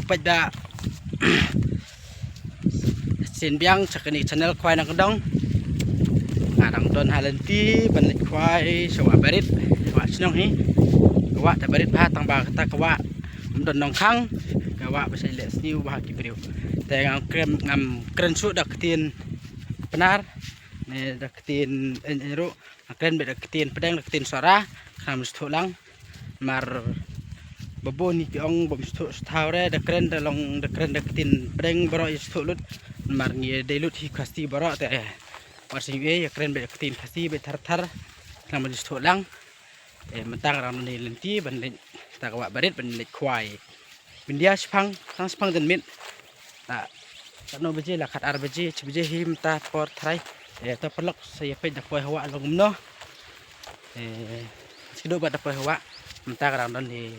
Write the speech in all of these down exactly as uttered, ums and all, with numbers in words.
Peit da sien biang sha kane ka channel Khwai Nongkyndong. Nga dang don ha lynti ban leit khwai sha Wah Barit, wah shnong hi. Ka wah te barit bha tang ba kata ka wah ym don nongkhang, ka wah ba sa leh sniew bha ki briew. Te ngam kren, ngam kren shuh da ka ktien Pnar ne da ka ktien, eh, eh, ruh. Nga kren beit da ka ktien pdeng, da ka ktien Sohra, khnang ban sngewthuh lang. Namar ba bun hi ki ong bym sngewthuh sngewthuh re, da kren da long, da kren da ka ktien pdeng baroh ïa sngewthuh lut. Namar ngi dei lut hi Khasi baroh te, eh, wat sngewthuh, ïa kren beit da ka ktien Khasi beit thar thar, khnang ban sngewthuh lang. Eh, mynta nga dang don ha lynti ban leit, ta ka Wah Barit ban leit khwai. Byndia shipang, tang shipang janmiet. La, la no baje, la khat ar baje, shi baje hi mynta por trai. Eh, to paralok, sa ïa peit da poi ha wah long kumno. Eh, shi kdew bad da poi ha wah. Mynta ka dang don hi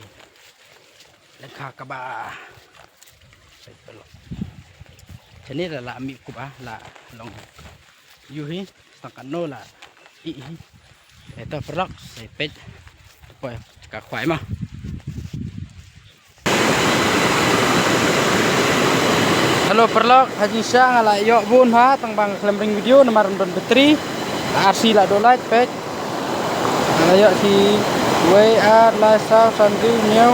lyngkha kaba. Peit paralok. Shane la, la mih kuba, la long. Ïohi, tang katno la ih hi. Eh, to paralok, sa ïa peit. Poi ka khwai mo. Hello paralok, ha jingshisha nga la ïoh bun ha, tang ba nga khlem ring video namar ym don battery. La arsien la duh light, peit. Nga la ïoh shi wei, ar, lai, saw, san, hynriew, hynñiew,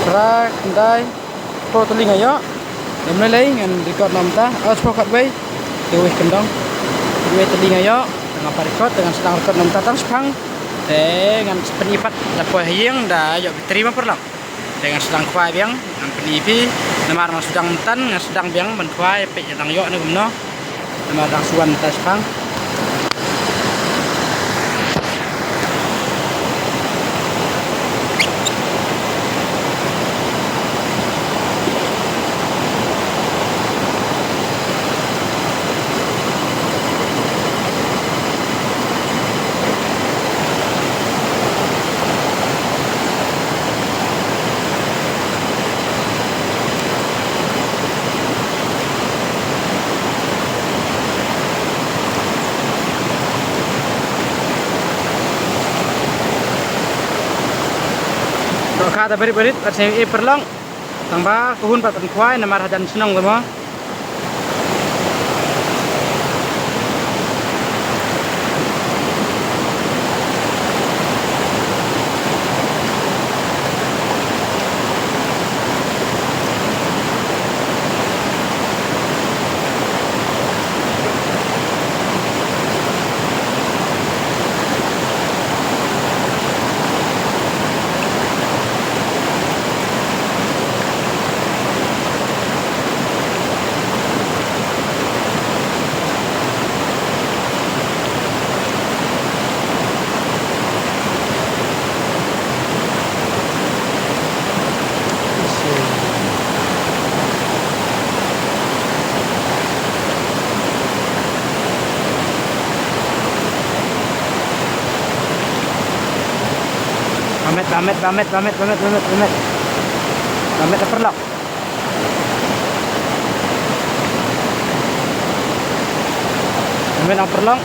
phra, khyndai, shiphew tylli nga ïoh. Ym lei lei ngan record noh mynta. Oh, shiphew khatwei. Te wei kyndong. Wei tylli nga ïoh. Te nga pat record, te ngan sdang record noh mynta tang shipang. Te ngan pyni pat da poi ha ïing da ïoh battery mo paralok. Te ngan sdang khwai biang, ngan pyni phi. Namar ngan sdang mynta, ngan sdang biang ban khwai, peit ngan dang ïoh ne kumno. Namar dang shu wan mynta shipang. Dohkha da barit barit, bad sngewbha paralok. Tang ba ka hun pat pynkhwai namar hajan shnong ka mo. Bamet, bamet, bamet, bamet. Bamet da paralok. Bamet da paralok.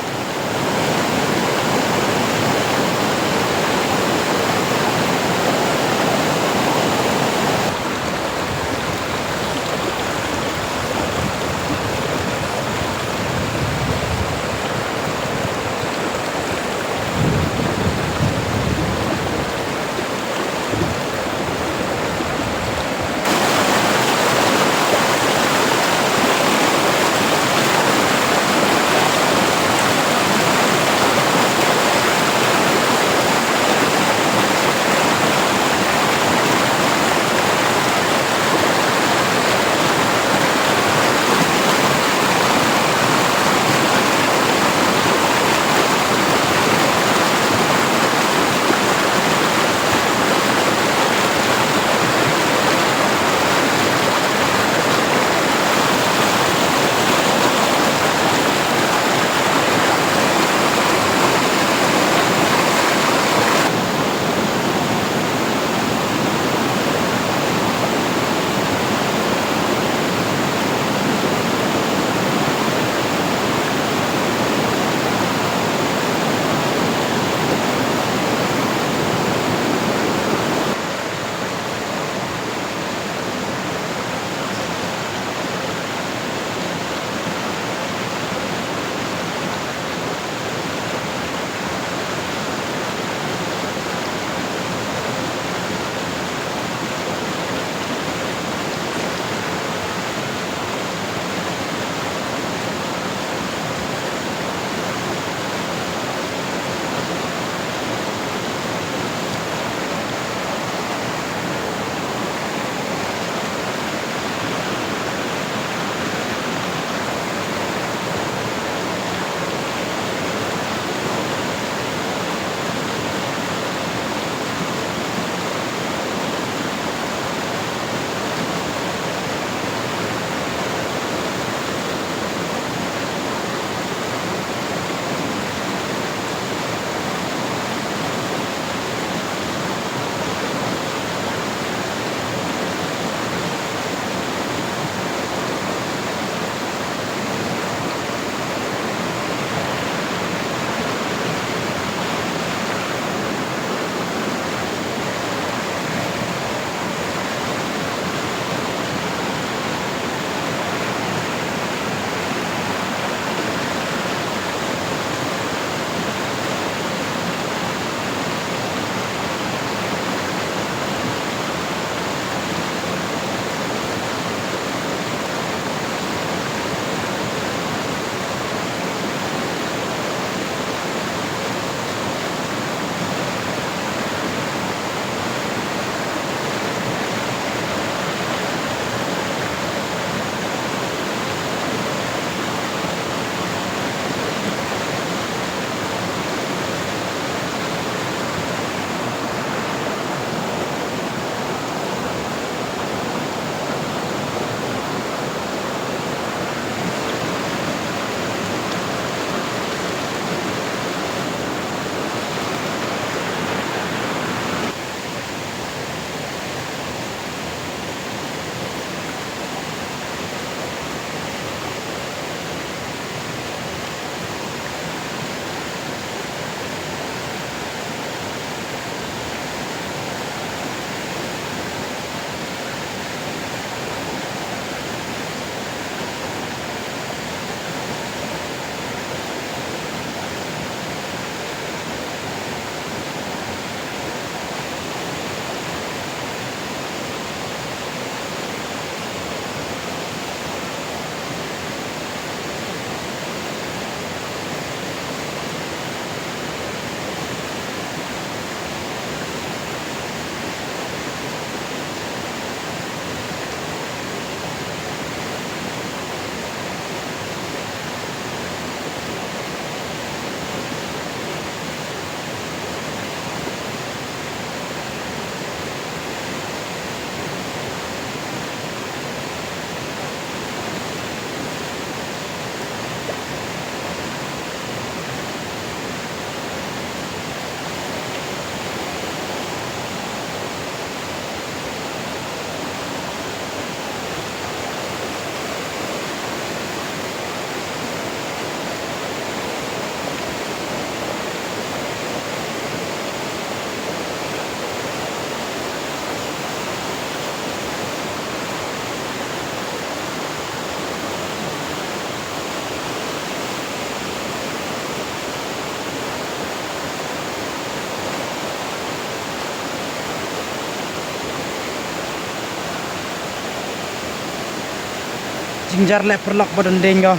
Jynjar leh paralok ba don ding ko.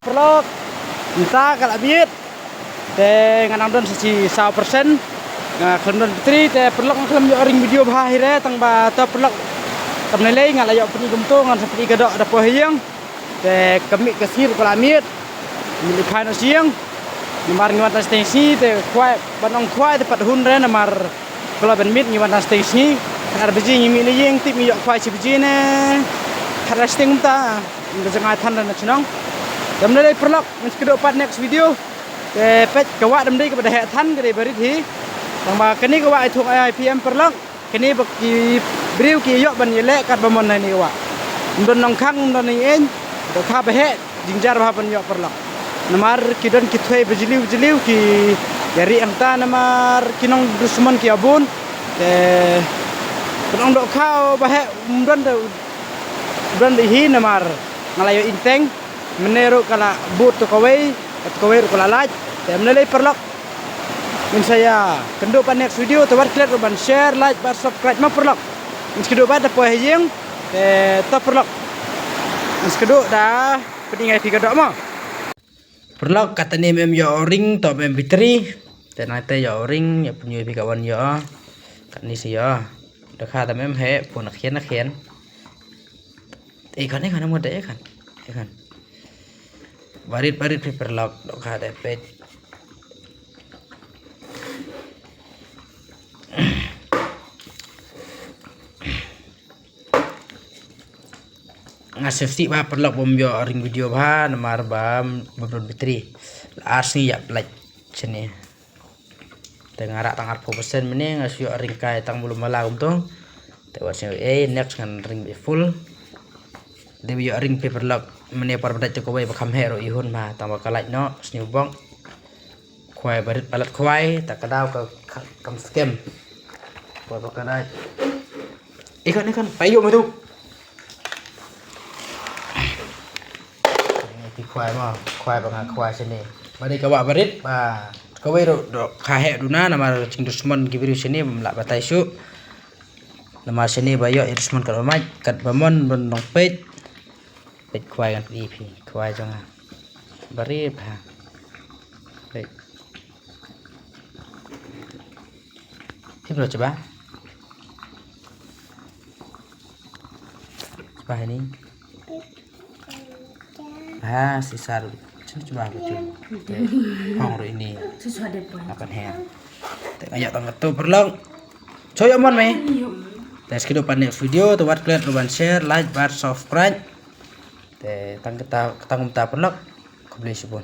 Paralok, mynta ka la miet. Te nga nang don sa shi saw percent. Nga khlem don battery te paralok nga khlem ïoh ring video bha hi re, tang ba to paralok. Kam lei lei nga la ïoh pyni kumto, ngan sa pyni ka doh da poi ha ïing. Te ka miet ka sngi ruh ka la miet. Ngi leit phai noh sha ïing. Namar ngi wan tang shatei sngi te khwai, ban ong khwai te pat hun re namar ka la ban miet, ngi wan tang shatei sngi. Ar baje ngi mih na ïing, tip ngi ïoh khwai shi baje ne. Khat ar shateng mynta. Ngi jngai than na shnong. Te ym lei lei paralok, ngin sa kdew pat next video. Te peit ka wah dam dei kaba da heh than, ka dei ba rit hi. Tang ba kane ka wah i thung ai P M paralok. Kane ba ki briew ki ïoh ban ïaleh katba mon na kane ka wah. Ym don nongkhang, ym don nongïeng. Dohkha ba heh, jynjar bha ban ïoh paralok. Namar ki don ki thwei ba jylliew jylliew ki ïa rieh hangta namar ki nongdusmon ki ïa bun. Te ka nongdohkha ba heh ym don de, ym don de hi namar nga la ïoh inteng. Mynne ruh ka la bud to kawei, to kawei ruh ka la lait. Te ym lei lei paralok. Ngin sa ïa kynduh pat next video, te wat klet ruh ban share, like bad subscribe ma paralok. Ngin sa kdew pat da poi ha ïing. Te to paralok. Ngin sa kdew da pyni ïa phi ka doh ma. Paralok, katne mem ïoh ring, to mem battery. Te nangta ïoh ring, ïa pynïoh phi ka wan ïoh. Katne sa ïoh. Dohkha te mem heh, pun na khian na khian. Eh, kan, eh, kan, mo de, eh, kan. Eh, kan. Barit, barit, phi paralok, dohkha te peit. Nga safety ba paralok bym ïoh ring video bha, namar ba, bym don battery. Ar sngi ïap lait shane. Te nga rah tang arphew percent mynne, nga shu ïoh ring kai tang bulum bala kumto. Te wat shu, eh, next ngan ring beit full. Dei ba ïoh ring phi paralok mynne por ba dait to kawei ba kham heh ruh i hun ma, tang ba ka lait noh, shu bok. Khwai barit palat khwai, ta ka daw ka, ka, kam skhem. Khwai ba ka dait. Ikan, ikan, payu madu. Ki khwai ma, khwai ba nga khwai shane. Ba dei ka wah barit, ba kawei ruh dohkha heh duna, namar jingdusmon ki briew shane, bym lah batai shuh. Namar shane ba ïoh ïa dusmon katba mait, katba mon, ban nong peit. Peit khwai kan peit phi, khwai jong nga. Barit bha. Peit. Phim lo chaba. Chaba hani. Ha, sisar. Chini chaba ko chu. Hong ro ini. Apan he. Te nga ïa tang tu paralok. Cho ïa mon me. Te sa kdew pat next video, te wat klet ruh ban share, like bad subscribe. Te tang kita, tang kumta paralok. Khublei shibun.